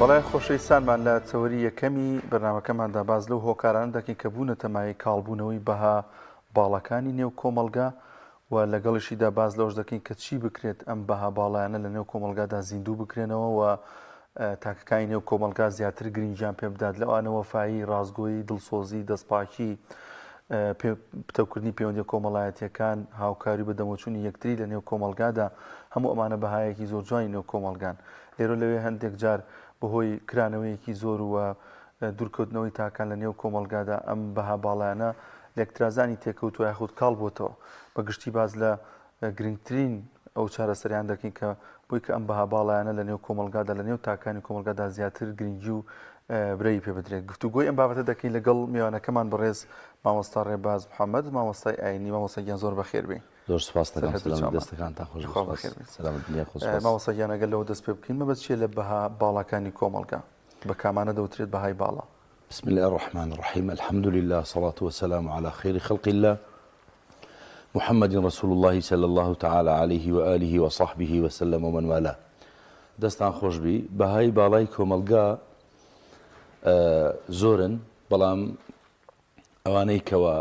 بەڵێ خۆشەویستانمان لە تەوەری یەکەمی بەرنامەکەماندا باس لەو هۆکارانە دەکەین کە بوونەتە مایەی کاڵبوونەوەی بەها باڵاکانی نێو کۆمەڵگا و لەگەڵیشیدا باس لەوەش دەکەین کە چی بکرێت ئەم بەها باڵایانە لە نێو کۆمەڵگادا زیندوو بکرێنەوە و تاکەکانی نێو کۆمەڵگا زیاتر گرنگیان پێ بدات لەوانە وەفایی، ڕاستگۆیی، دڵسۆزی، دەستپاکی، پتەوکردنی پەیوەندیە کۆمەڵایەتیەکان، هاوکاری و بەدەمەوچوونی یەکتری لە نێو کۆمەڵگادا، هەموو ئەمانە بەهایەکی زۆر جوانی نێو کۆمەڵگان. لێرە لەوێ هەندێک جار بەهۆی کرانەوەیەکی زۆر و دوورکەوتنەوەی تاکان لە نێو کۆمەڵگادا ئەم بەها باڵایانە لێکترازانی تێکەوتووە یاخود کاڵ بۆتەوە. بە گشتی باس لە گرنگترین ئەو چارەسەریان دەکەین کە بۆی کە ئەم بەها باڵایانە لە نێو کۆمەڵگادا لە نێو تاکانی کۆمەڵگادا زیاتر گرنگی و برەوی پێ بدرێت. گفتوگۆی ئەم بابەتە دەکەین لەگەڵ میوانەکەمان بەڕێز مامۆستا ڕێباز محەمەد مامۆستای ئاینی. مامۆستا گیان زۆر بەخێر بێی. زۆر سپاست دەکەم سەلامەتی دەستەکانتان خۆش بێت سپاس سەلامەت دنیا خۆش سپاس. مامۆستا گیان ئەگەر لەوە دەست پێ بکەین مەبەست چییە لە بەها باڵاکانی کۆمەڵگا؟ بە کامانە دەوترێت بەهای باڵا؟ بسم اللە الرحمن الرحیم الحمد للە صلاة وسلام علی خیر خلق اللە محمد رسول اللە صلی اللە تعالی علیه و آله و صحبه وسلم ومن والاه. دەستان خۆشبی بەهای باڵای کۆمەڵگا زۆرن بەڵام ئەوانەی کەوا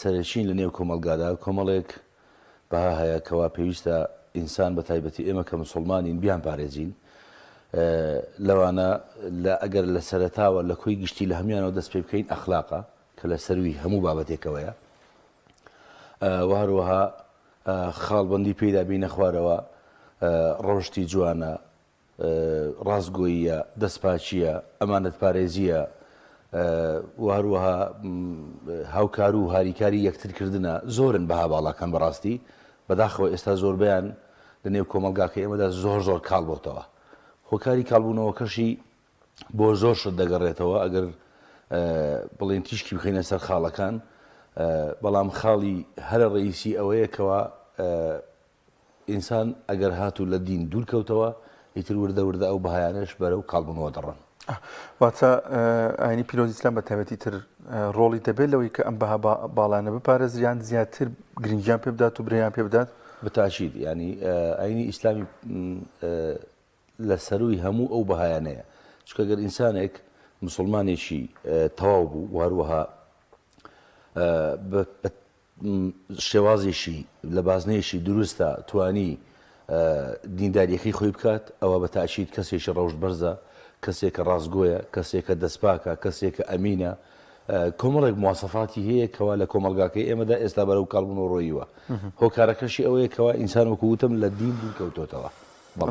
سەرەکین لە نێو کۆمەڵگادا کۆمەڵێک بەها هەیە کەوا پێویستە ئینسان بە تایبەتی ئێمە کە مسوڵمانین بیانپارێزین لەوانە لە ئەگەر لە سەرەتاوە لە کۆی گشتی لە هەموانەوە دەست پێ بکەین ئەخلاقە کە لە سەروی هەموو بابەتێکەوەیە و هەروەها خاڵبندی پێیدا بینە خوارەوە ڕەوشتی جوانە ڕاستگۆییە، دەستپاکییە، ئەمانەتپارێزییە و هەروەها هاوکار و هاریکاری یەکتر کردنە، زۆرن بەها باڵاکان بەڕاستی، بەداخەوە ئێستا زۆربەیان لە نێو کۆمەڵگاکەی ئێمەدا زۆر زۆر کاڵ بۆتەوە. هۆکاری کاڵبوونەوەکەشی بۆ زۆر شت دەگەڕێتەوە ئەگەر بڵێن تیشکی بخەینە سەر خاڵەکان، بەڵام خاڵی هەرە ڕەئیسی ئەوەیە کەوا ئینسان ئەگەر هاتوو لە دین دوور کەوتەوە، ئیتر وردە وردە ئەو بەهایانەش بەرەو کاڵبوونەوە دەڕۆن. واتە ئاینی پیرۆزی ئیسلام بە تایبەتی تر ڕۆڵی دەبێت لەوەی کە ئەم بەها باڵانە بپارێزرێت یان زیاتر گرنگیان پێ بدات و برەیان پێ بدات؟ بتاکید یانی ئاینی ئیسلامی لە سەرووی هەموو ئەو بەهایانەیە، چونکە گەر ئینسانێک موسڵمانێکی تەواو بوو و هەروەها بە شێوازێکی لە بازنەیەکی دروستدا توانی دینداریەکەی خۆی بکات، ئەوە بە تاکید کەسێکی ڕەوشت بەرزە، کەسێکە ڕاستگۆیە، کەسێکە دەستپاکە، کەسێکە ئەمینە، کۆمەڵێک مواسەفاتی هەیە کەوا لە کۆمەڵگاکەی ئێمەدا ئێستا بەرەو کاڵبوونەوە ڕۆیوە. هۆکارەکەشی ئەوەیە کەوا ئینسان وەکو وتم لە دین دوور کەوتۆتەوە.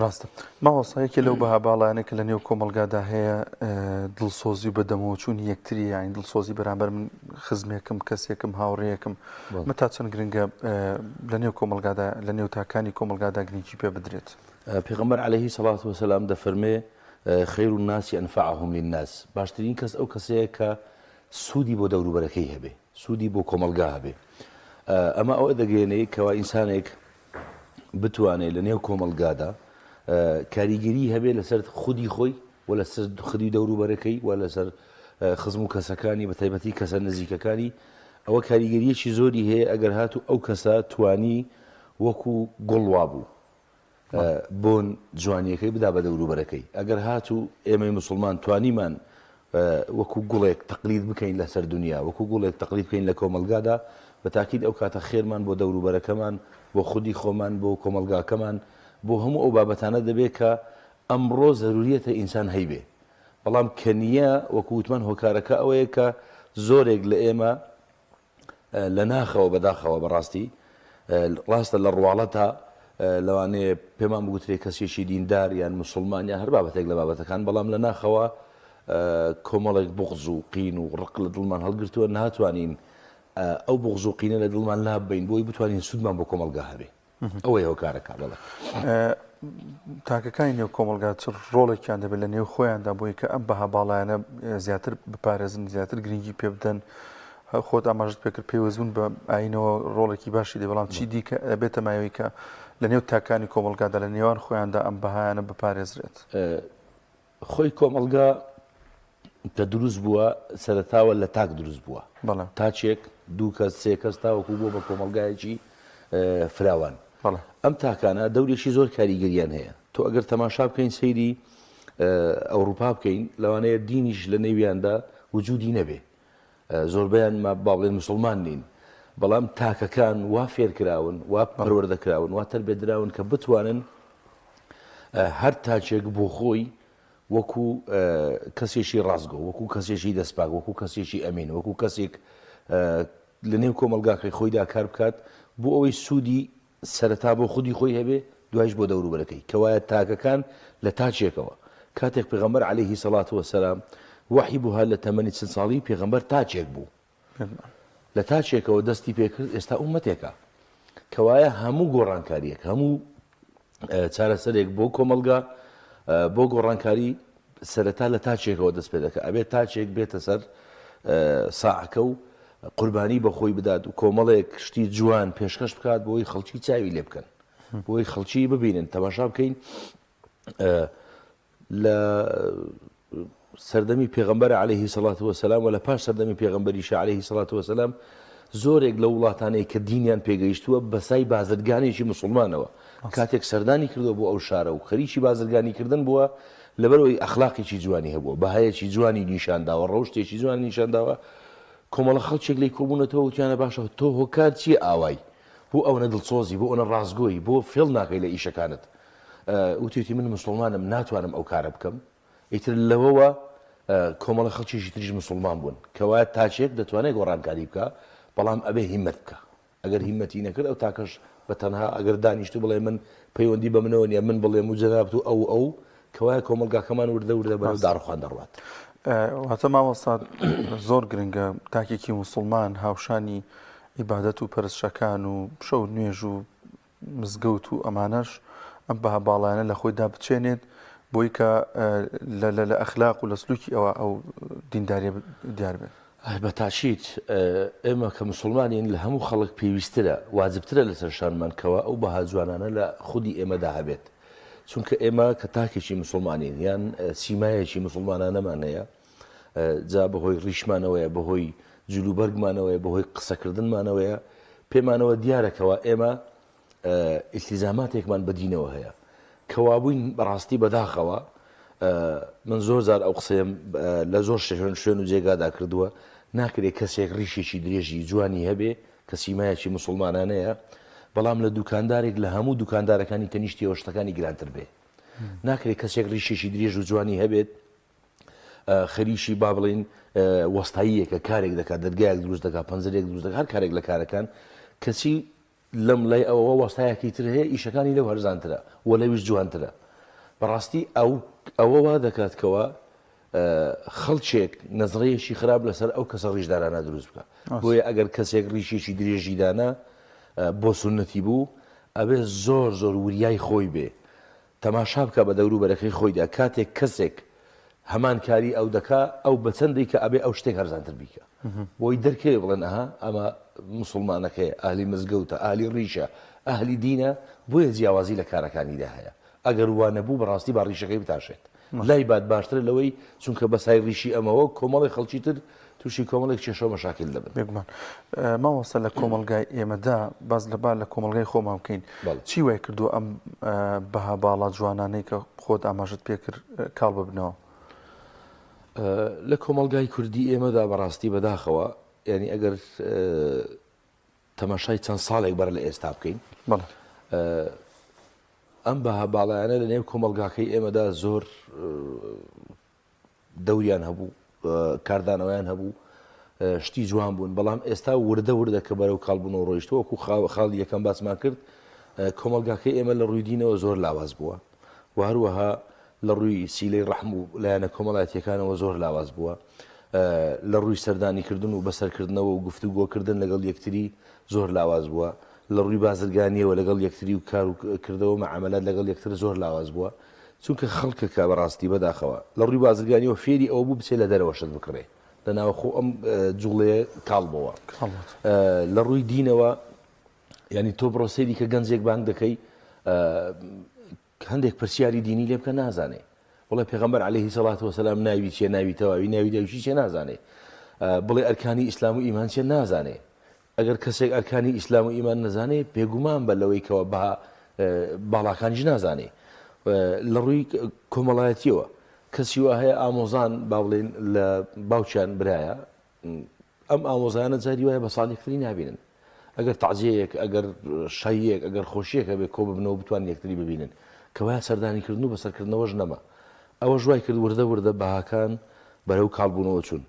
ڕاستە مامۆستا یەکێ لەو بەها باڵایانەی کە لە نێو کۆمەڵگادا هەیە دڵسۆزی و بەدەمەوەچوونی یەکتری یانی دڵسۆزی بەرامبەر من خزمێکم کەسێکم هاوڕێیەکم مە تا چەند گرنگە لە نێو کۆمەڵگادا لە نێو تاکانی کۆمەڵگادا گرنگی پێ بدرێت. پێغەمبەر عەلەیهی سەڵات وەسەلام دەفەرمێ خیر الناس انفعهم للناس باشترین کەس ئەو کەسەیە کە سوودی بۆ دەوروبەرەکەی هەبێ سوودی بۆ کۆمەڵگا هەبێ ئەمە ئەوە دەگەیەنێ کەوا ئینسانێک بتوانێت لە نێو کۆمەڵگادا کاریگەری هەبێت لەسەر خودی خۆی و لەسەر خودی دەوروبەرەکەی و لەسەر خزم و کەسەکانی بە تایبەتی کەسە نزیکەکانی ئەوە کاریگەریەکی زۆری هەیە ئەگەر هاتوو ئەو کەسە توانی وەکو گوڵ وابوو بۆن جوانیەکەی بدا بە دەوروبەرەکەی ئەگەر هاتوو ئێمەی مسلمان توانیمان وەکو گوڵێک تەقلید بکەین لەسەر دونیا، وەکو گوڵێک تەقلید بکەین لە کۆمەڵگادا، بە تاکید ئەو کاتە خێرمان بۆ دەوروبەرەکەمان، بۆ خودی خۆمان، بۆ کۆمەڵگاکەمان، بۆ هەموو ئەو بابەتانە دەبێ کە ئەمڕۆ زەروریەتە ئینسان هەیبێ. بەڵام کە نییە، وەکو وتمان هۆکارەکە ئەوەیە کە زۆرێک لە ئێمە لە ناخەوە بەداخەوە بەڕاستی ڕاستە لە ڕواڵەتا لەوانەیە پێمان بگوترێ کەسێکی دیندار یان مسلمان یان هەر بابەتێک لە بابەتەکان بەڵام لە ناخەوە کۆمەڵێک بغز و قین و ڕق لە دڵمان هەڵگرتووە ناتوانین ئەو بغز و قینە لە دڵمان لاببەین بۆی بتوانین سوودمان بۆ کۆمەڵگا هەبێ. ئەوەیە هۆکارەکە بەڵێ. تاکەکانی نێو کۆمەڵگا چ ڕۆڵێکیان دەبێت لە نێو خۆیاندا بۆی کە ئەم بەها باڵایانە زیاتر بپارێزن زیاتر گرنگی پێ بدەن خۆت ئاماژت پێکرد پەیوەستبوون بە ئاینەوە ڕۆڵێکی باشی دەبێت بەڵام چی دیکە ئەبێتە مایەوەی کە لە نێو تاکانی کۆمەڵگادا لە نێوان خۆیاندا ئەم بەهایانە بپارێزرێت؟ خۆی کۆمەڵگا کە دروست بووە سەرەتاوە لە تاک دروست بووە تاکێک دوو کەس سێ کەس تاوەکو بووە بە کۆمەڵگایەکی فراوان ئەم تاکانە دەورێکی زۆر کاریگەریان هەیە تۆ ئەگەر تەماشا بکەین سەیری. ئەوروپا بکەین لەوانەیە دینیش لە نێویاندا وجودی نەبێ زۆربەیان با بڵێن مسلمان نین بەڵام تاکەکان وا فێرکراون وا پەروەردەکراون وا تەربێدراون کە بتوانن هەر تاکێک بۆ خۆی وەکو کەسێکی ڕاستگۆ وەکو کەسێکی دەستپاک وەکو کەسێکی ئەمین وەکو کەسێک لە نێو کۆمەڵگاکەی خۆیدا کار بکات بۆ ئەوەی سوودی سەرەتا بۆ خودی خۆی هەبێ دوایش بۆ دەوروبەرەکەی کەوایە تاکەکان لە تاکێکەوە کاتێک پێغەمبەر عەلەیهی سەڵات وەسەلام وەحی بۆ هات لە تەمەنی چل ساڵی پێغەمبەر تاکێک بوو لە تاکێکەوە دەستی پێکرد ئێستا ئومەتێکە کەوایە هەموو گۆڕانکاریەک هەموو چارەسەرێک بۆ کۆمەڵگا بۆ گۆڕانکاری سەرەتا لە تاکێکەوە دەست پێ دەکات ئەبێت تاکێک بێتە سەر ساعەکە و قوربانی بە خۆی بدات و کۆمەڵێک شتی جوان پێشکەش بکات بۆی خەڵکی چاوی لێ بکەن بۆی خەڵکی ببینن تەماشا بکەین لە سەردەمی پێغەمبەر عەلەیهی سەڵات وەسەلام و لە پاش سەردەمی پێغەمبەریشە عەلەیهی سەڵات وەسەلام زۆرێک لە وڵاتانەی کە دینیان پێگەیشتووە بەسای بازرگانێکی مسوڵمانەوە کاتێک سەردانی کردووە بۆ ئەو شارە و خەریکی بازرگانی کردن بووە لەبەرئەوەی ئەخلاقێکی جوانی هەبووە بەهایەکی جوانی نیشانداوە ڕەوشتێکی جوانی نیشانداوە کۆمەڵە خەڵکێک لێی کۆبوونەتەوە وتیانە باشە تۆ هۆکار چییە ئاوای بۆ ئەوەنە دڵسۆزی بۆ ئەوەنە ڕاستگۆی بۆ فێڵ ناکەی لە ئیشەکانت وتویەتی من مسوڵمانم ناتوانم ئەو کارە بکەم ئیتر لەوەوە کۆمەڵە خەڵکێکی تریش مسوڵمان بوون کەوایە تاکێک دەتوانێت گۆڕانکاری بکا بەڵام ئەبێ هیمەت بکا ئەگەر هیمەتی نەکرد ئەو تاکەش بە تەنها ئەگەر دانیشت و بڵێ من پەیوەندی بە منەوە نیە من بڵێم و جەنابت و ئەو ئەو کەوایە کۆمەڵگاکەمان وردە وردە بەرەو داڕوخان دەڕوات. واتە مامۆستا زۆر گرنگە تاکێکی موسڵمان هاوشانی عیبادەت و پەرستشەکان و شەو نوێژ و مزگەوت و ئەمانەش ئەم بەها باڵایانە لە خۆیدا بچێنێت بۆی کە لە ئەخلاق و لە سلوکی ئەوە ئەو دینداریە دیار بێت. بە تاکید ئێمە کە مسوڵمانین لە هەموو خەڵک پێویستترە واجبترە لەسەر شانمان کەوا ئەو بەها جوانانە لە خودی ئێمەدا هەبێت چونکە ئێمە کە تاکێکی مسوڵمانین یان سیمایەکی مسوڵمانانەمان هەیە جا بەهۆی ڕیشمانەوەیە بەهۆی جلوبەرگمانەوەیە بەهۆی قسەکردنمانەوەیە پێمانەوە دیارە کەوا ئێمە ئیلتیزاماتێکمان بە دینەوە هەیە کەوابووین بەڕاستی بەداخەوە من زۆر جار ئەو قسەیەم لە زۆر شوێن شوێن و جێگادا کردووە ناکرێت کەسێک ڕیشێکی درێژی جوانی هەبێ کە سیمایەکی مسلمانانەیە بەڵام لە دوکاندارێک لە هەموو دوکاندارەکانی تەنیشتیەوە شتەکانی گرانتر بێ ناکرێت کەسێک ڕیشێکی درێژ و جوانی هەبێت خەریکی با بڵێین وەستاییەکە کارێک دەکات دەرگایەک دروست دەکات پەنجەرێک دروست دەکات هەر کارێک لە کارەکان کەچی لەم لای ئەوەوە وەستایەکی تر هەیە ئیشەکانی لەو هەرزانترە و لەویش جوانترە بەڕاستی ئەو ئەوە وا دەکات کەوا خەڵکێک نەزڕەیەکی خراپ لەسەر ئەو کەسە ڕیشدارانە دروست بکە بۆیە ئەگەر کەسێک ڕیشێکی درێژی دانا بۆ سنەتی بوو ئەبێ زۆر زۆر وریای خۆی بێ تەماشا بکە بە دەورو بەرەکەی خۆیدا کاتێک کەسێک هەمان کاری ئەو دەکا ئەو بە چەند دەیکا ئەبێ ئەو شتێک هەرزانتر بیکا بۆی دەرکەوێ بڵێن ئەها ئەمە موسڵمانەکەیە ئەهلی مزگەوتە ئەهلی ڕیشە ئەهلی دینە بۆیە جیاوازی لە کارەکانیدا هەیە ئەگەر وا نەبوو بەڕاستی با ڕیشەکەی بتاشێت لای بات باشترە لەوەی چونکە بەسای ڕیشی ئەمەوە کۆمەڵی خەڵکی تر تووشی کۆمەڵێک کێشە و مەشاکیل دەبن. بێگومان مامۆستا لە کۆمەڵگای ئێمەدا باس لە با لە کۆمەڵگای خۆمان بکەین چی وای کردووە ئەم بەها باڵا جوانانەی کە خۆت ئاماژت پێکرد کاڵ ببنەوە؟ لە کۆمەڵگای کوردی ئێمەدا بەڕاستی بەداخەوە یعنی ئەگەر تەماشای چەند ساڵێک بەر لە ئێستا بکەین ئەم بەها باڵایانە لە نێو کۆمەڵگاکەی ئێمەدا زۆر دەوریان هەبوو، کاردانەوەیان هەبوو، شتی جوان بوون، بەڵام ئێستا وردە وردە کە بەرەو کاڵبوونەوە ڕۆیشتووە، وەکو خاڵی یەکەم باسمان کرد، کۆمەڵگاکەی ئێمە لە ڕووی دینەوە زۆر لاواز بووە و هەروەها لە ڕووی سیلەی ڕەحم و لایەنە کۆمەڵایەتییەکانەوە زۆر لاواز بووە، لە ڕووی سەردانیکردن و بەسەرکردنەوە و گفتوگۆکردن لەگەڵ یەکتری زۆر لاواز بووە، لە ڕووی بازرگانییەوە لەگەڵ یەکتری و کار و کردەوە و مەعامەلات لەگەڵ یەکتر زۆر لاواز بووە. چونکە خەڵکەکە بەڕاستی بەداخەوە لە ڕووی بازرگانیەوە فێری ئەوە بوو بچێت لە دەرەوە شت بکڕێ لە ناوخۆ ئەم جوڵەیە کاڵ بۆوە لە ڕووی دینەوە ینی تۆ بڕۆ سەیری کە گەنجێک بانگ دەکەی هەندێک پرسیاری دینی لێ بکە نازانێ بڵێ پێغەمبەر عەلەیهی سەڵات وەسەلام ناوی چیە ناوی تەواوی ناوی دایکی چیە نازانێ بڵێ ئەرکانی ئیسلام و ئیمان چیە نازانێ ئەگەر کەسێک ئەرکانی ئیسلام و ئیمان نەزانێ بێگومان بە لەوەی کەوا بەها باڵاکانیش نازانێ لە ڕووی کۆمەڵایەتیەوە. کەسی وا هەیە ئامۆزان با بڵێین لە باوکیان برایە ئەم ئامۆزایانە جاری وایە بە ساڵ یەکتری نابینن ئەگەر تەعزیەیەک ئەگەر شاییەک ئەگەر خۆشیەک هەبێ کۆ ببنەوە بتوان یەکتری ببینن کەوایە سەردانیکردن و بەسەرکردنەوەش نەما ئەوەش وای کرد وردە وردە بەهاکان بەرەو کاڵبوونەوە چوون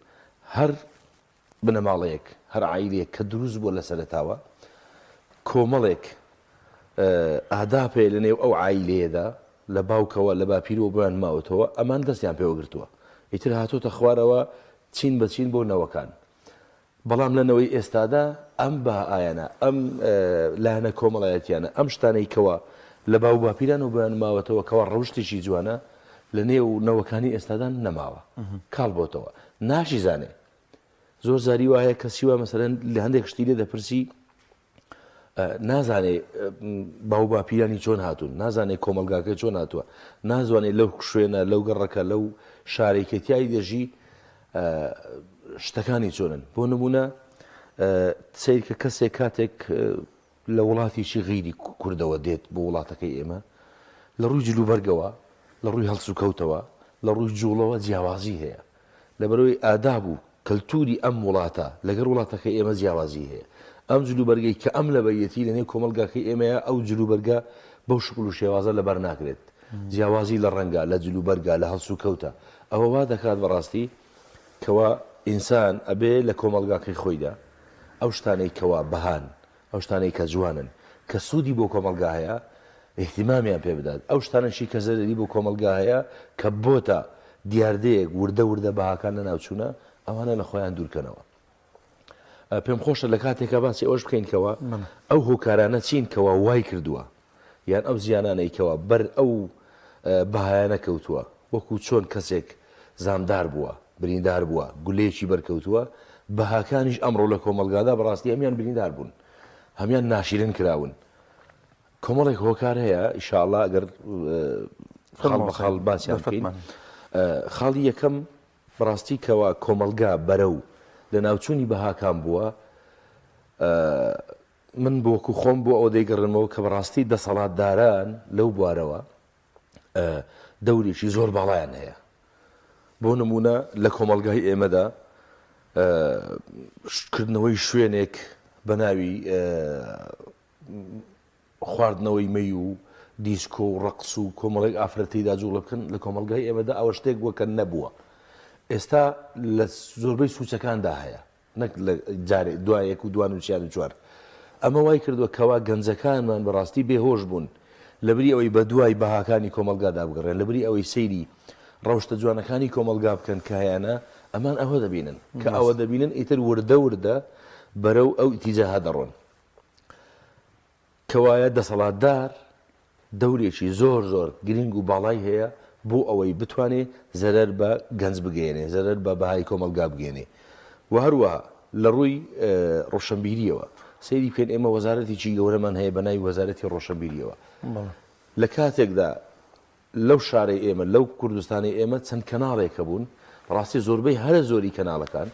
هەر بنەماڵەیەک، هەر عایلەیەک کە دروست بووە لە سەرەتاوە، کۆمەڵێک ئاداب هەیە لە نێو ئەو عایلەیەدا، لە باوکەوە، لە باپیرەوە بۆیان ماوەتەوە، ئەمان دەستیان پێوە گرتووە. ئیتر هاتۆتە خوارەوە چین بە چین بۆ نەوەکان. بەڵام لە نەوەی ئێستادا ئەم بەهایانە، ئەم لایەنە کۆمەڵایەتیانە، ئەم شتانەی کەوا لە باو باپیرانەوە بۆیان ماوەتەوە کەوا ڕەوشتێکی جوانە، لە نێو نەوەکانی ئێستادا نەماوە، کاڵ بۆتەوە، ناشیزانێ. زۆر جاری وا هەیە کەسی وا مەسەلەن لە هەندێک شتی لێ دەپرسی نازانێ باو باپیرانی چۆن هاتوون، نازانێ کۆمەڵگاکەی چۆن هاتووە، نازانێ لەو شوێنە، لەو گەڕەکە، لەو شارەی کە تیای دەژی شتەکانی چۆنن. بۆ نمونە سەیرکە کەسێک کاتێک لە وڵاتێکی غەیری کوردەوە دێت بۆ وڵاتەکەی ئێمە، لە ڕووی جلوبەرگەوە، لە ڕووی هەڵسوکەوتەوە، لە ڕووی جوڵەوە جیاوازی هەیە. لەبەرئەوەی ئاداب و کەلتوری ئەم وڵاتە لەگەڵ وڵاتەکەی ئێمە جیاوازی هەیە. ئەم جلوبەرگەی کە ئەم لەبەریەتی لەنێو کۆمەڵگاکەی ئێمەیا ئەو جلوبەرگە بەو شکڵ و شێوازە لەبەر ناکرێت. جیاوازی لە ڕەنگا، لە جلوبەرگا، لە هەڵسوکەوتا. ئەوە وا دەکات بەڕاستی کەوا ئینسان ئەبێ لە کۆمەڵگاکەی خۆیدا ئەو شتانەی کەوا بەهان، ئەو شتانەی کە جوانن، کە سوودی بۆ کۆمەڵگا هەیە، ئیهتیمامیان پێ بدات، ئەو شتانەشی کە زەرەری بۆ کۆمەڵگا هەیە، کە بۆتە دیاردەیەک وردە وردە بەهاکان لەناوچوونە، ئەوانە لە خۆیان دوورکەنەوە. پێم خۆشە لە کاتێکا باسی ئەوەش بکەین کەوا ئەو هۆکارانە چین کەوا وای کردووە یان ئەو زیانانەی کەوا بەر ئەو بەهایانە کەوتووە، وەکو چۆن کەسێک زامدار بووە، بریندار بووە، گولەیەکی بەرکەوتووە، بەهاکانیش ئەمڕۆ لە کۆمەڵگادا بەڕاستی هەمیان بریندار بوون، هەمیان ناشیرن کراون. کۆمەڵێک هۆکار هەیە، ئیشاڵا ئەگەر خاڵ بە خاڵ باسیان بکەین. خاڵی یەکەم بەڕاستی کەوا کۆمەڵگا بەرەو لەناوچوونی بەهاکان بووە، من وەکو خۆم بۆ ئەوە دەیگەڕێنمەوە کە بەڕاستی دەسەڵاتداران لەو بوارەوە دەورێکی زۆر باڵایان هەیە. بۆ نمونە لە کۆمەڵگای ئێمەدا کردنەوەی شوێنێک بە ناوی خواردنەوەی مەی و دیسکۆ و ڕەقس و کۆمەڵێک ئافرەت تێیدا جوڵە بکەن لە کۆمەڵگای ئێمەدا ئەوە شتێک بووە کە نەبووە ئێستا لە زۆربەی سوچەکاندا هەیە نەک لە جارێ دوا یەک و دوان و سیان و چوار. ئەمە وای کردووە کەوا گەنجەکانمان بەڕاستی بێهۆش بوون. لەبری ئەوەی بەدوای بەهاکانی کۆمەڵگادا بگەڕێن، لەبری ئەوەی سەیری ڕەوشتە جوانەکانی کۆمەڵگا بکەن کە هەیانە، ئەمان ئەوە دەبینن. کە ئەوە دەبینن ئیتر وردە وردە بەرەو ئەو ئیتیجاهە دەڕۆن. کەوایە دەسەڵاتدار دەورێکی زۆر زۆر گرینگ و باڵای هەیە بۆ ئەوەی بتوانێ زەرەر بە گەنج بگەیەنێ، زەرەر بە بەهای کۆمەڵگا بگەیەنێ و هەروەها لە ڕووی ڕۆشنبیرییەوە سەیری بکەین ئێمە وەزارەتێکی گەورەمان هەیە بە ناوی وەزارەتی ڕۆشنبیرییەوە لە کاتێکدا لەو شارەی ئێمە لەو کوردستانی ئێمە چەند کەناڵێک هەبوون ڕاستی زۆربەی هەرە زۆری کەناڵەکان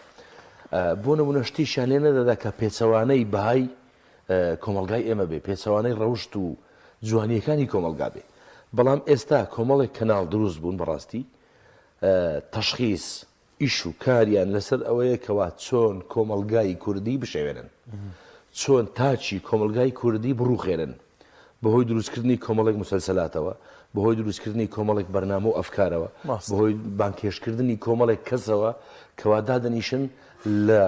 بۆ نمونە شتیشیان لێ نەدەدا کە پێچەوانەی بەهای کۆمەڵگای ئێمە بێ، پێچەوانەی ڕەوشت و جوانییەکانی کۆمەڵگا بێ. بەڵام ئێستا کۆمەڵێک کەناڵ دروست بوون بەڕاستی تەشخیس، ئیش و کاریان لەسەر ئەوەیە کەوا چۆن کۆمەڵگای کوردی بشێوێنن، چۆن تاکی کۆمەڵگای کوردی بڕوخێنن بەهۆی دروستکردنی کۆمەڵێک موسەلسەلاتەوە، بەهۆی دروستکردنی کۆمەڵێک بەرنامە و ئەفکارەوە، بەهۆی بانگهێشتکردنی کۆمەڵێک کەسەوە کەوا دادەنیشن لە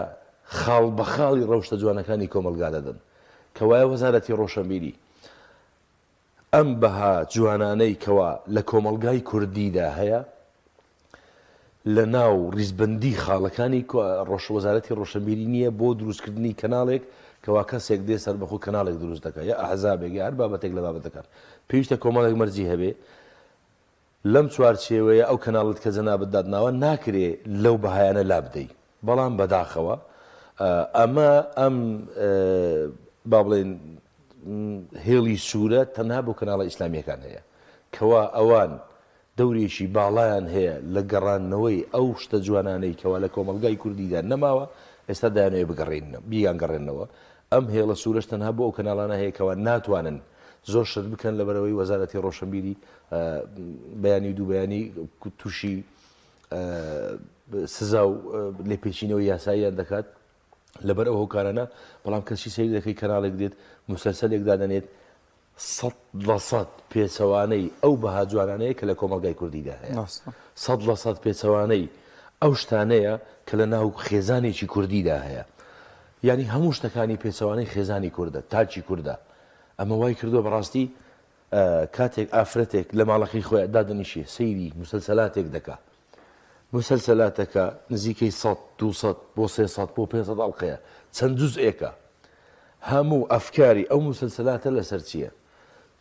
خاڵ بە خاڵی ڕەوشتە جوانەکانی کۆمەڵگا دەدەن. کەوایە وەزارەتی ڕۆشەنبیری ئەم بەها جوانانەی کەوا لە کۆمەڵگای کوردیدا هەیە لە ناو ڕیزبەندی خاڵەکانی ڕۆش وەزارەتی ڕۆشەنبیری نییە بۆ دروستکردنی کەناڵێک کەوا کەسێک دێ سەربەخۆ کەناڵێک دروست دەکات یا ئەحزابێک یا هەر بابەتێک لە بابەتەکان پێویستە کۆمەڵێک مەرجی هەبێ لەم چوارچێوەیە ئەو کەناڵەت کە جەنابت داتناوە ناکرێ لەو بەهایانە لابدەی بەڵام بەداخەوە ئەمە ئەم با بڵێین هێڵی سوورە تەنها بۆ کەناڵە ئیسلامییەکان هەیە کەوا ئەوان دەورێکی باڵایان هەیە لە گەڕاندنەوەی ئەو شتە جوانانەی کەوا لە کۆمەڵگای کوردیدا نەماوە ئێستا دەیانەوێت بگەڕێننەوە بیانگەڕێننەوە ئەم هێڵە سوورەش تەنها بۆ ئەو کەناڵانە هەیە کەوا ناتوانن زۆر شت بکەن لەبەرئەوەی وەزارەتی ڕۆشنبیری بەیانی و دوو بەیانی تووشی. سزا و لێپێچینەوەی یاساییان دەکات لەبەر ئەو هۆکارانە، بەڵام کەچی سەیر دەکەی کەناڵێک دێت موسەلسەلێک دادەنێت 100% پێچەوانەی ئەو بەها جوانانەیە کە لە کۆمەڵگای کوردیدا هەیە، 100% پێچەوانەی ئەو شتانەیە کە لە ناو خێزانێکی کوردیدا هەیە، یانی هەموو شتەکانی پێچەوانەی خێزانی کوردە، تاکی کوردە. ئەمە وای کردووە بەڕاستی کاتێک ئافرەتێک لە ماڵەکەی خۆیان دادەنیشێ سەیری موسەلسەلاتێک دەکا، موسەلسەلاتەکە نزیکەی سەد، دووسەد بۆ سێسەد بۆ پێنجسەد ئەڵقەیە، چەند جوزئێکە. هەموو ئەفکاری ئەو موسەلسەلاتە لەسەر چییە؟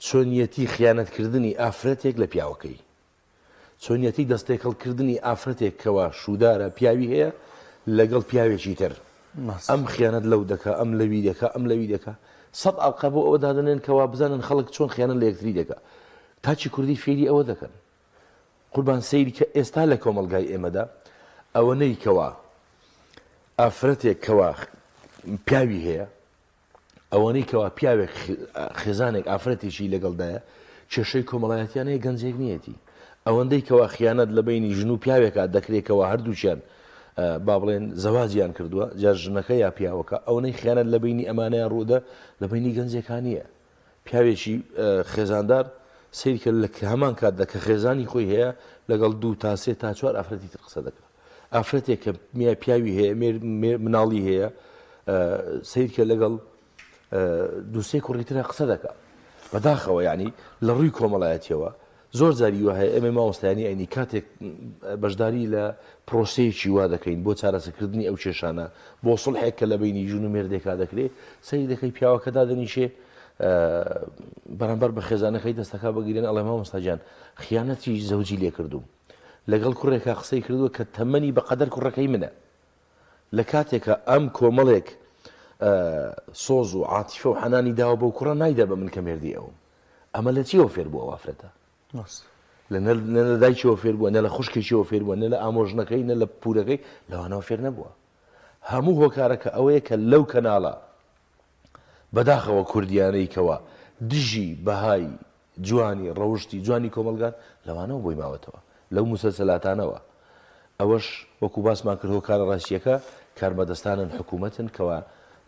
چۆنیەتی خیانەتکردنی ئافرەتێک لە پیاوەکەی. چۆنیەتی دەستتێکەڵکردنی ئافرەتێک کەوا شوودارە پیاوی هەیە لەگەڵ پیاوێکی تر. ئەم خیانەت لەو دەکا، ئەم لەوی دەکا، ئەم لەوی دەکا. سەد ئەڵقە بۆ ئەوە دادەنێن کەوا بزانن خەڵک چۆن خیانەت لە یەکتری دەکا. تاکی کوردی فێری ئەوە دەکەن. قوربان سەیری کە ئێستا لە کۆمەڵگای ئێمەدا ئەوەنەی کەوا ئافرەتێک کەوا پیاوی هەیە ئەوەنەی کەوا پیاوێک خێزانێک ئافرەتێکی لەگەڵدایە کێشەی کۆمەڵایەتیان هەیە گەنجێک نیەتی ئەوەندەی کەوا خیانەت لە بینی ژن و پیاوێکا دەکرێت کەوا هەردووکیان با بڵێن زەواجیان کردووە جا ژنەکە یا پیاوەکە ئەوەنەی خیانەت لە بینی ئەمانەیان ڕوودە لە بینی گەنجێکانیە پیاوێکی خێزاندار سەیر کە لە هەمان کاتدا کە خێزانی خۆی هەیە لەگەڵ دوو تا سێ تا چوار ئافرەتی تر قسە دەکات ئافرەتێک کە میا پیاوی هەیە مناڵی هەیە سەیر کە لەگەڵ دووسێ کوڕی ترە قسە دەکات بەداخەوە یعنی لە ڕووی کۆمەڵایەتیەوە زۆر جاری وا هەیە ئێمەی مامۆستایانی ئاینی کاتێک بەشداری لە پرۆسەیەکی وا دەکەین بۆ چارەسەکردنی ئەو کێشانە بۆ سوڵحێک کە لە بەینی ژن و مێردێکا دەکرێ سەیری دەکەی پیاوەکە دادەنیشێ بەرامبەر بە خێزانەکەی دەستەکە بەگیرێن ئەڵێ مامۆستا گیان خیانەتی زەوجی لێ کردووم لەگەڵ کوڕێکا قسەی کردووە کە تەمەنی بەقەدەر کوڕەکەی منە لە کاتێکا ئەم کۆمەڵێک سۆز و عاتیفە و حەنانی داوە بەو کوڕە نایدا بە من کە مێردی ئەوم ئەمە لە چیەوە فێر بووە ئەو ئافرەتە؟ لە نە لە دایکیەوە فێر بووە نە لە خوشکێکیەوە فێر بووە نە لە ئامۆژنەکەی نە لە پورەکەی لەوانەوە فێر نەبووە هەموو هۆکارەکە ئەوەیە کە لەو کەناڵە بەداخەوە کوردیانەی کەوا دژی بەهای جوانی ڕەوشتی جوانی کۆمەڵگان لەوانەوە بۆی ماوەتەوە لەو موسەلسەلاتانەوە ئەوەش وەکو باسمان کرد هۆکارە ڕاستیەکە کاربەدەستانن حکوومەتن کەوا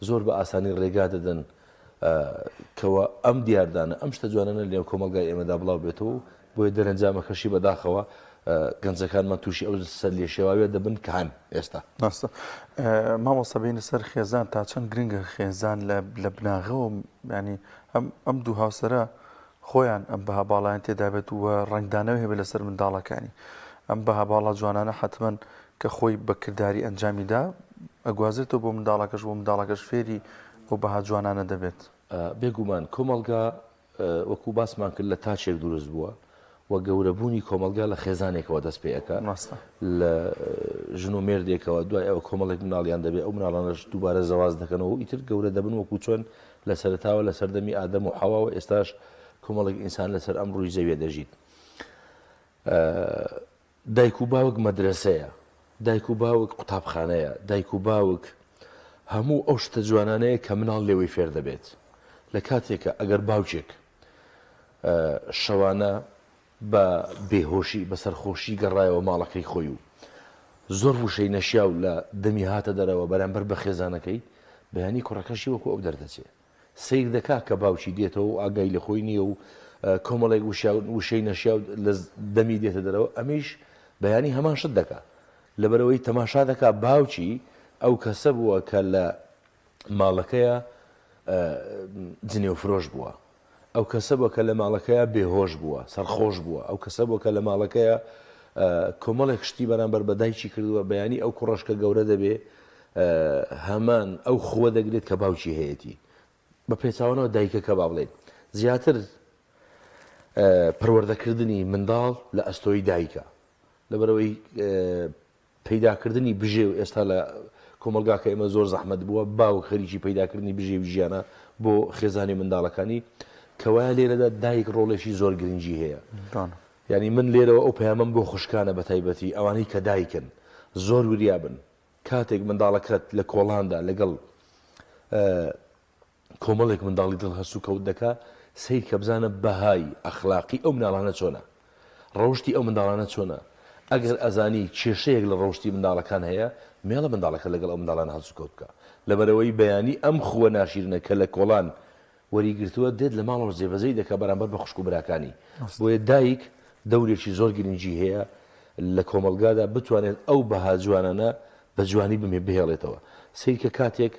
زۆر بە ئاسانی ڕێگا دەدەن کەوا ئەم دیاردانە ئەم شتە جوانانە لەنێو کۆمەڵگای ئێمەدا بڵاو بێتەوە و بۆیە دەرەنجامەکەشی بەداخەوە گەنجەکانمان تووشی ئەو سەرلێشێواویە دەبن کە هەن ئێستا. ڕاستە مامۆستا بێینە سەر خێزان تا چەند گرنگە خێزان لە بناغەوە ینی ئەم ئەم دوو هاوسەرە خۆیان ئەم بەها باڵایان تێدا بێت و ڕەنگدانەوەی هەبێت لەسەر منداڵەکانی ئەم بەها باڵا جوانانە حتمما کە خۆی بە کرداری ئەنجامی دا ئەگوازێتەوە بۆ منداڵەکەش بۆ منداڵەکەش فێری ئەو بەها جوانانە دەبێت. بێگومان کۆمەڵگا وەکو باسمان کرد لە تاکێک دروست بووە و گەورەبوونی کۆمەڵگا لە خێزانێکەوە دەست پێ ئەکا ڕاستە. لە ژن و مێردێکەوە دوای ئەوە کۆمەڵێک مناڵیان دەبێ ئەو مناڵانەش دووبارە زەواج دەکەنەوە و ئیتر گەورە دەبن وەکو چۆن لە سەرەتاوە لە سەردەمی ئادەم و حەواوە ئێستاش کۆمەڵێک ئینسان لەسەر ئەم ڕووی زەویە دەژیت. دایک و باوک مەدرەسەیە، دایک و باوک قوتابخانەیە، دایک و باوک هەموو ئەو شتە جوانانەیە کە مناڵ لێوەی فێر دەبێت. لە کاتێکا ئەگەر باوکێک شەوانە بە بێهۆشی، بە سەرخۆشی گەڕایەوە ماڵەکەی خۆی و زۆر وشەی نەشیاو لە دەمی هاتە دەرەوە بەرامبەر بە خێزانەکەی، بەیانی کوڕەکەشی وەکو ئەو دەردەچێ. سەیر دەکا کە باوکی دێتەوە و ئاگای لە خۆی نییە و کۆمەڵێک وشەی نەشیاو لە دەمی دێتە دەرەوە، ئەمیش بەیانی هەمان شت دەکا. لەبەرئەوەی تەماشا دەکا باوکی ئەو کەسە بووە کە لە ماڵەکەیا جنێوفرۆش بووە، ئەو کەسە بووە کە لە ماڵەکەیا بێهۆش بووە، سەرخۆش بووە، ئەو کەسە بووە کە لە ماڵەکەیا کۆمەڵێک شتی بەرامبەر بە دایکی کردووە، بەیانی ئەو کوڕەش کە گەورە دەبێ هەمان ئەو خووە دەگرێت کە باوکی هەیەتی. بە پێچەوانەوە دایکەکە با بڵێین زیاتر پەروەردەکردنی منداڵ لە ئەستۆی دایکە، لەبەرئەوەی پەیداکردنی بژێو ئێستا لە کۆمەڵگاکە ئێمە زۆر زەحمەت بووە، باوک خەریکی پەیداکردنی بژێوی ژیانە بۆ خێزانی و منداڵەکانی، کەوایە لێرەدا دایک ڕۆڵێکی زۆر گرنگی هەیە. یانی من لێرەوە ئەو پەیامەم بۆ خوشکانە بەتایبەتی ئەوانەی کە دایکن زۆر وریا بن کاتێک منداڵەکەت لە کۆڵاندا لەگەڵ کۆمەڵێک منداڵی دڵ هەلسوکەوت دەکا، سەیر کە بزانە بەهای ئەخلاقی ئەو مناڵانە چۆنە، ڕەوشتی ئەو منداڵانە چۆنە، ئەگەر ئەزانی کێشەیەک لە ڕەوشتی منداڵەکان هەیە، مێڵە منداڵەکەت لەگەڵ ئەو منداڵانە هەڵسوکەوت بکا. لەبەرئەوەی بەیانی ئەم خووە ناشیرنە کە لە کۆڵان وەریگرتووە دێت لە ماڵەوە جێبەجێی دەکا بەرامبەر بە خوشک و براکانی. بۆیە دایک دەورێکی زۆر گرنگی هەیە لە کۆمەڵگادا بتوانێت ئەو بەها جوانانە بە جوانی بهێڵێتەوە. سەیرکە کاتێک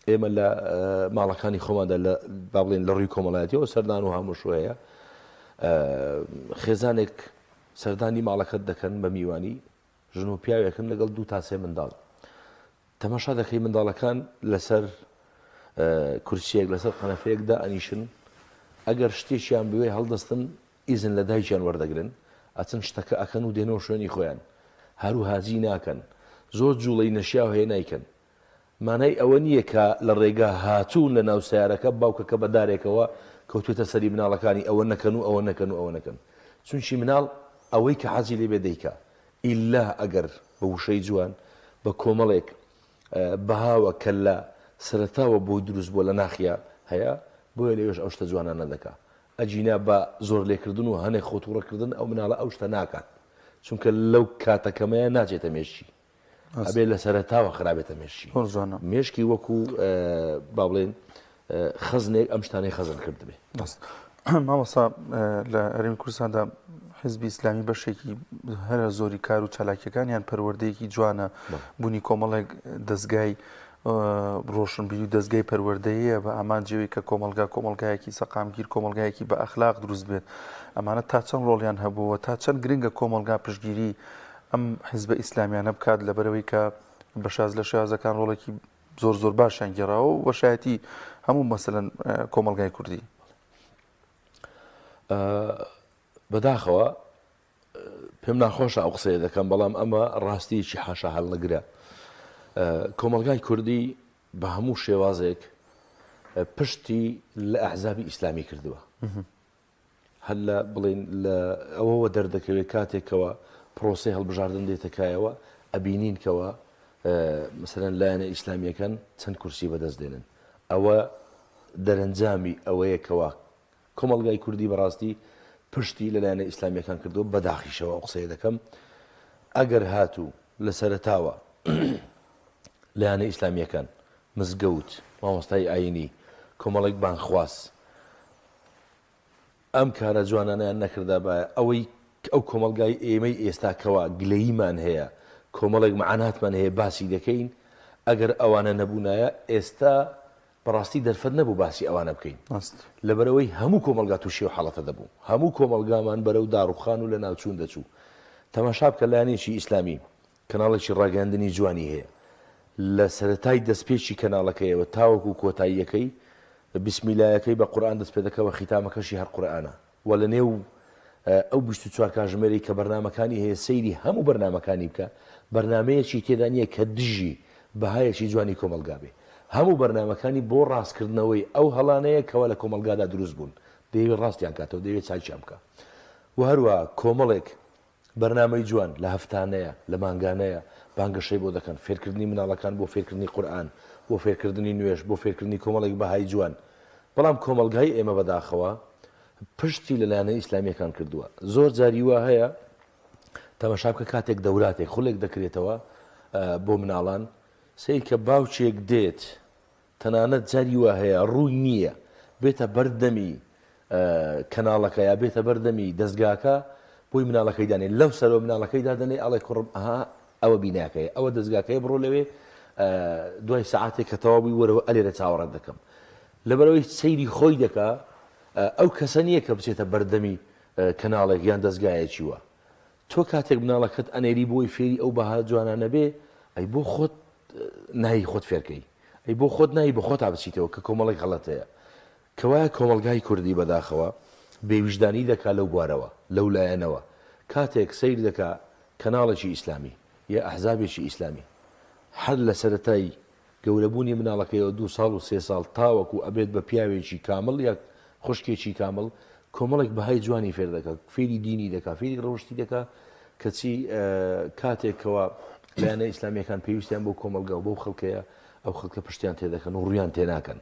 ئێمە لە ماڵەکانی خۆماندا لە با بڵێن لە ڕووی کۆمەڵایەتیەوە سەردان و هاموشۆ هەیە خێزانێک سەردانی ماڵەکەت دەکەن بە میوانی ژن و پیاوێکن لەگەڵ دوو تا سێ منداڵ تەماشا دەکەی منداڵەکان لەسەر کورسیەک لەسەر قەنەفەیەک دائەنیشن ئەگەر شتێکیان بوێ هەڵدەستن ئیزن لە دایکیان وەردەگرن ئەچن شتەکە ئەکەن و دێنەوە شوێنی خۆیان هەرو هاجی ناکەن زۆر جوڵەی نەشیاو هەیە نایکەن مانای ئەوە نییە کە لە ڕێگا هاتوون لە ناو سەیارەکە باوکەکە بە دارێکەوە کەوتوێتە سەری مناڵەکانی ئەوە نەکەن و ئەوە نەکەن و ئەوە نەکەن چونکی مناڵ ئەوەی کە حەزی لێ بێ دەیکا ئیلا ئەگەر بە وشەی جوان بە کۆمەڵێک بەهاوە کە لە سەرەتاوە بۆی دروست بووە لە ناخیا هەیە بۆیە لەوێش ئەو شتە جوانانە دەکا ئەگینا بە زۆرلێکردن و هەنێک خۆتوڕەکردن ئەو مناڵە ئەو شتە ناکات چونکە لەو کاتە کەمەیە ناچێتە مێشکی ئەبێ لە سەرەتاوە خرابێتە مێشکی زۆر جوانە. مێشکی وەکو با بڵێن خەزنێک ئەم شتانەی خەزن کردبێ. ڕاست. مامۆستا لە هەرێمی کوردستاندا حزبی ئیسلامی بەشێکی هەرە زۆری کار و چالاکیەکانیان پەروەردەیەکی جوانە بوونی کۆمەڵێک دەستگای ڕۆشنبیری و دەستگای پەروەردەیە بە ئامانجەوەی کە کۆمەلگا کۆمەلگایەکی سەقامگیر کۆمەلگایەکی بە ئەخلاق دروست بێت ئەمانە تا چەند ڕۆڵیان هەبووە تا چەند گرنگە کۆمەلگا پشتگیری ئەم حیزبە ئیسلامیانە بکات لەبەرەوەی کە بە شاز لە شێوازەکان ڕۆڵێکی زۆر زۆر باشیان گێڕاوە و بەشایەتی هەموو مەسەلەن کۆمەڵگای کوردی. بەداخەوە پێم ناخۆشە ئەو قسەیە دەکەم بەڵام ئەمە ڕاستیەکی حاشا هەڵنەگرە کۆمەڵگای کوردی بە هەموو شێوازێک پشتی لە ئەحزابی ئیسلامی کردووە هەر لە بڵێین لە ئەوەوە دەردەکەوێت کاتێک کەوا پرۆسەی هەڵبژاردن دێتە کایەوە ئەبینین کەوا مەسەلەن لایەنە ئیسلامییەکان چەند کورسی بەدەست دێنن ئەوە دەرەنجامی ئەوەیە کەوا کۆمەڵگای کوردی بەڕاستی پشتی لە لایەنە ئیسلامیەکان کردووە بەداخیشەوە ئەو قسەیە دەکەم ئەگەر هاتوو لە سەرەتاوە لایەنە ئیسلامیەکان مزگەوت مامۆستای ئاینی کۆمەڵێک بانخواز ئەم کارە جوانانەیان نەکردابایە ئەوەی ئەو کۆمەڵگای ئێمەی ئێستا کەوا گلەییمان هەیە کۆمەڵێک معاناتمان هەیە باسی دەکەین ئەگەر ئەوانە نەبوونایە ئێستا بەڕاستی دەرفەت نەبوو باسی ئەوانە بکەین لەبەرئەوەی هەموو کۆمەڵگا تووشی ئەو حاڵەتە دەبوو هەموو کۆمەڵگامان بەرەو داڕوخان و لەناوچوون دەچوو تەماشا بکە لایەنێکی ئیسلامی کەناڵێکی ڕاگەیاندنی جوانی هەیە لە سەرەتای دەستپێکی کەناڵەکەیەوە تاوەکو کۆتاییەکەی بیسمیلایەکەی بە قورئان دەست پێدەکا و خیتامەکەشی هەر قورئانە و لە نێو ئەو 24 کاژمێرەی کە بەرنامەکانی هەیە سەیری هەموو بەرنامەکانی بکە بەرنامەیەکی تێدا نییە کە دژی بەهایەکی جوانی کۆمەڵگا بێ هەموو بەرنامەکانی بۆ ڕاستکردنەوەی ئەو هەڵانەیە کەوا لە کۆمەڵگادا دروست بوون دەیەوێت ڕاستیان کاتەوە دەیەوێت چاکیان بکا و هەروە کۆمەڵێک بەرنامەی جوان لە هەفتانەیە، لە مانگانەیە، بانگەشەی بۆ دەکەن، فێرکردنی مناڵەکان بۆ فێرکردنی قورئان، بۆ فێرکردنی نوێژ، بۆ فێرکردنی کۆمەڵێک بەهای جوان. بەڵام کۆمەڵگای ئێمە بەداخەوە پشتی لە لایەنە ئیسلامییەکان کردووە. زۆر جاری وا هەیە تەماشا بکە کاتێک دەوراتێک، خولێک دەکرێتەوە بۆ مناڵان، سەیرکە باوکێک دێت تەنانەت جاری وا هەیە ڕووی نییە بێتە بەر دەمی کەناڵەکە یا بێتە بەر دەمی دەزگاکە بۆی مناڵەکەی دانێ لەو سەرەوە مناڵەکەی دادەنێ ئەڵێ کوڕم ئەها ئەوە بیناکەیە ئەوە دەزگاکەیە بڕۆ لەوێ دوای سەعاتێک کە تەواو بووی وەرەوە ئەلێرە چاوەڕێت دەکەم لەبەرەوەی سەیری خۆی دەکا ئەو کەسە نییە کە بچێتە بەردەمی کەناڵێک یان دەزگایەکی وە تۆ کاتێک مناڵەکەت ئەنێری بۆی فێری ئەو بەها جوانانە بێ ئەی بۆ خۆت نایی خۆت فێرکەی ئەی بۆ خۆت نایی بە خۆتا بچیتەوە کە کۆمەڵێک غەڵەت هەیە کەوایە کۆمەڵگای کوردی بەداخەوە بێویژدانی دەکا لەو بوارەوە لەو لایەنەوە کاتێک سەیر دەکا کەناڵێکی ئیسلامی یا ئەحزابێکی ئیسلامی هەر لە سەرەتای گەورەبوونی مناڵەکەیەوە دوو ساڵ و سێ ساڵ تاوەکو ئەبێت بە پیاوێکی کامڵ یا خوشکێکی کامڵ کۆمەڵێک بەهای جوانی فێر دەکا فێری دینی دەکا فێری ڕەوشتی دەکا کەچی کاتێک کەوا لایەنە ئیسلامیەکان پێویستیان بۆ کۆمەڵگا و بەو خەڵکەیە ئەو خەڵکە پشتیان تێدەکەن و ڕویان تێناکەن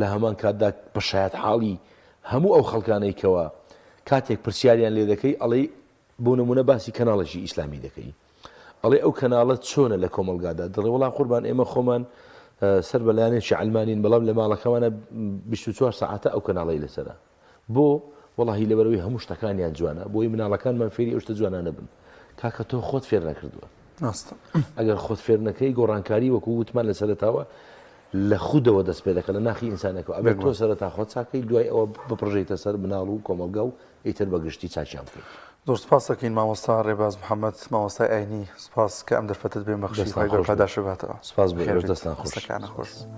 لە هەمان کاتدا بە شایەت حاڵی هەموو ئەو خەڵکانەی کەوا کاتێک پرسیاریان لێ دەکەی ئەڵێی. بۆ نمونە باسی کەناڵێکی ئیسلامی دەکەی ئەڵێ ئەو کەناڵە چۆنە لە کۆمەڵگادا دەڵێ وڵا قوربان ئێمە خۆمان سەر بە لایەنێکی عەلمانین بەڵام لە ماڵەکەمانە 24 سەعاتە ئەو کەناڵەی لەسەرە بۆ وەڵاهی لەبەرەوەی هەموو شتەکانیان جوانە بۆی مناڵەکانمان فێری ئەو شتە جوانانە بن کاکە تۆ خۆت فێر نەکردووە ئەگەر خۆت فێر نەکەی گۆڕانکاری وەکو وتمان لە سەرەتاوە لە خودەوە دەست پێ دەکە لە ناخی ئینسانەکە ئەبێت تۆ سەرەتا خۆت چاکەی دوای ئەوە بپڕژێیتە سەر مناڵ و کۆمەڵگا و ئیتر بە گشتی چاکیان بکەیت. زۆر سپاست دەکەین مامۆستا ڕێباز محەمەد مامۆستای ئاینی سپاس کە ئەم دەرفەتەت پێم بەخشی خوای گەورە پاداشت باتەوە. سپاس بۆ ئێوەش دەستان خۆش. دەستەکانت خۆش.